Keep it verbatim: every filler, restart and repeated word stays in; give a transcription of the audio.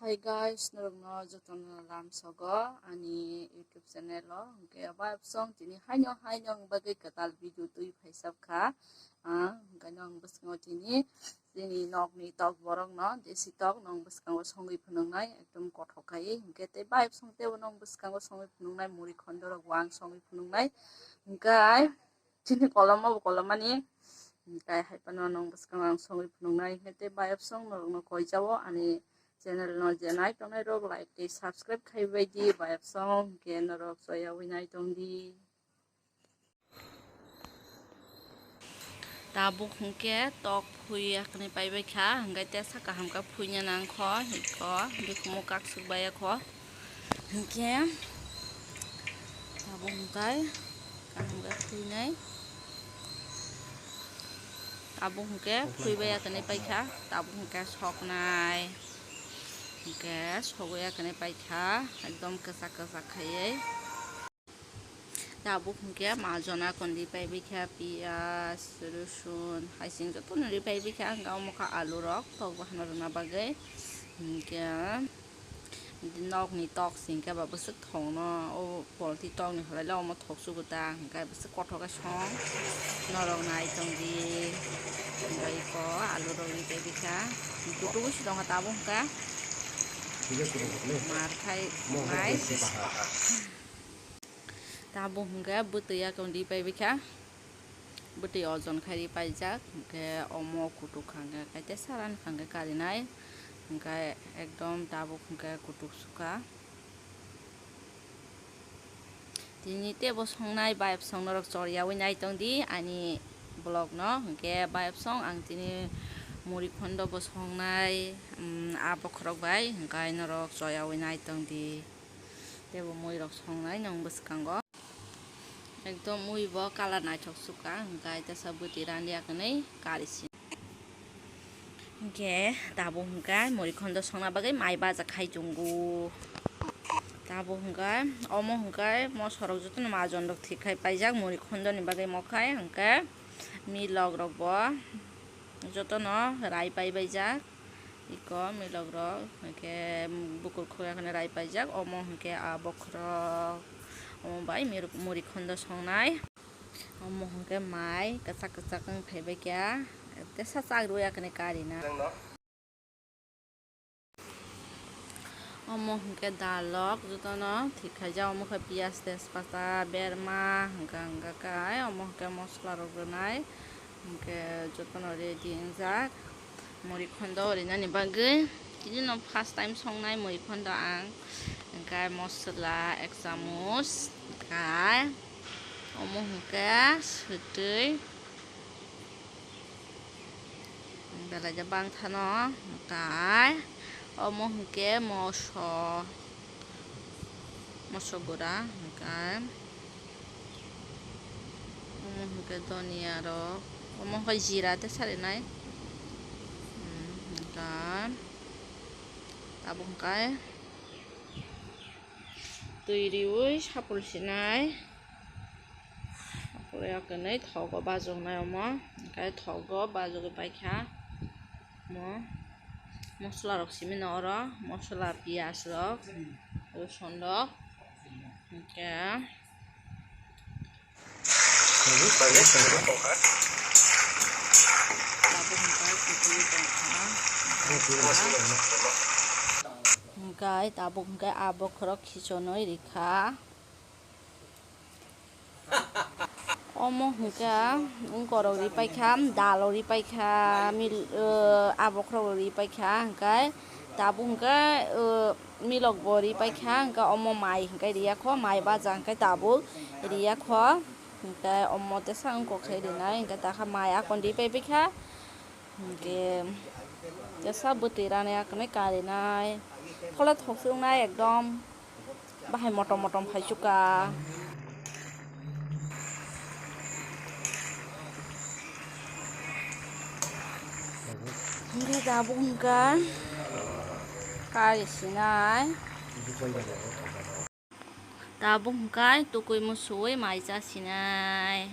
Hi guys, norokno jotono lamsogo ani YouTube channel o. Hwnkhe bayapsong tini haino haino wng bagwi kwtal video twi phaisap kha. Ah, hwnkhe nwng bwskango tini chini nokni tok borokno desi tok nwng bwskango songwi phunuknai ekdom kothok khai. Hwnkhe tei bayapsong teibo nwng bwskango songwi phunuknai muri khondorok bo ang songwi phunuknai. Hwnkhe chini kolom obo kolomani. Hwnkhe hai phano nwng bwskango ang songwi phunuknai. Hwnkhe tei bayapsong norokno koijao ani channel no je nai tongnai rok like tei subscribe khai bai di. Bayapsong hwnkhe norok choyawi nai tong di. Tabuk hwnkhe tok phui yakni paibai kha, hwnkhe tesa kaham khe phuina nang kho, hwnkhe bikhumu kaksuk bai ya kho. Hwnkhe tabuk hwnkhe kaham khe phuinai. Tabuk hwnkhe phuibai yakni pai kha, tabuk hwnkhe soknai. Hwnkhe sogwi yakni pai kha, ekdom kwchak kwchak khaiwi. Tabuk hwnkhe majona kondi paibai kha, piyaj, rosun, haising jotono ri paibai kha, hwnkhe omo kha alu rok tok bahan rwna bagwi. Hwnkhe nokni tok se hwnkhe ba bwswk thokno, o polti tokni hwlai le omo thok sugo ta, hwnkhe bwswk kothok khe song norok nai tong di. Hwnkhe iko alu rok ri paibai kha, kutung se tong kha tabuk hwnkhe mar khai nai. Tabuk hwnkhe bwtwi yakung ri paibai kha, bwtwi ojon khai ri paijak, hwnkhe omo kutuk kha hwnkhe kaisa rani kha hwnkhe karinai, hwnkhe ekdom tabuk hwnkhe kutuk sukha. Tini teibo songnai bayapsong norok choriyawi nai tong di ani vlog no, hwnkhe bayapsong ang tini muri khondo bo songnai, um, a bokhorok bai, hwnkhe norok choyawi nai tong di. Teibo mui rok songnai nwng bwskango. Ekdom mui bo colour naithok sukha, hwnkhe teisa bwtwi rani yakni kari si. Hwnkhe tabuk hwnkhe muri khondo songna bagwi mai baja khai chungo. Tabuk hwnkhe omo hwnkhe moso rok jotono majon rok thik khai paijak muri khondo ni bagwi, mo khai hwnkhe milok rok bo jotono rai pai baijak. Iko milok rok, hwnkhe bukur khukya kheno rai paijak, omo hwnkhe a bokhorok, omo bai miruk-, muri khondo songnai, omo hwnkhe mai kwchak kwchak wng phaibai kha, tesa chak rwya kheno karina. Omo hwnkhe dal rok jotono thik khaijak, omo khe piyaj, tejpata, berma, hwnkha hwnkha khe omo hwnkhe mosola rok rwnai. Hwnkhe jotono ready wngjak muri khondo rinani bagwi. Tini no first time songnai muri khondo ang. Hwnkhe mosola ek chamuch, hwnkhe omo hwnkhe swtwi belai khe bangthano, hwnkhe omo hwnkhe moso. Moso gura hwnkhe omo hwnkhe donia rok, omo hwnkhe jira tei sarinai, hmm, hwnkhe tabuk hwnkhe twi riwi sapul sinai, sapul ya kwnwi thogo bajoknai omo, hwnkhe thogo bajogwi paikha omo. Mosola rok simi no oro, mosola, piyaj rok, rosun rok, hwnkhe tabuk hwnkhe kutui tongkha. Hwnkhe tabuk hwnkhe a bokhorok khichonwi rikha. Omo hwnkhe wngkorok ri paikha, dalo ri paikha, mil-, o, a bokhorok ri paikha, hwnkhe tabuk hwnkhe, o, milok bo ri paikha, hwnkhe omo mai hwnkhe riya kho, mai baja hwnkhe tabuk riya kho, hwnkhe omo tesa wngkok khe rinai, hwnkhe takha mai akon ri paipaikha, hwnkhe tesa bwtwi rani akonwi karinai, phole thok se wngnai ekdom. Bahai motom motom phai chuka. Hingke tabuk hingka kari sinai. Tabuk hingka tukui musuwi mai cha sinai.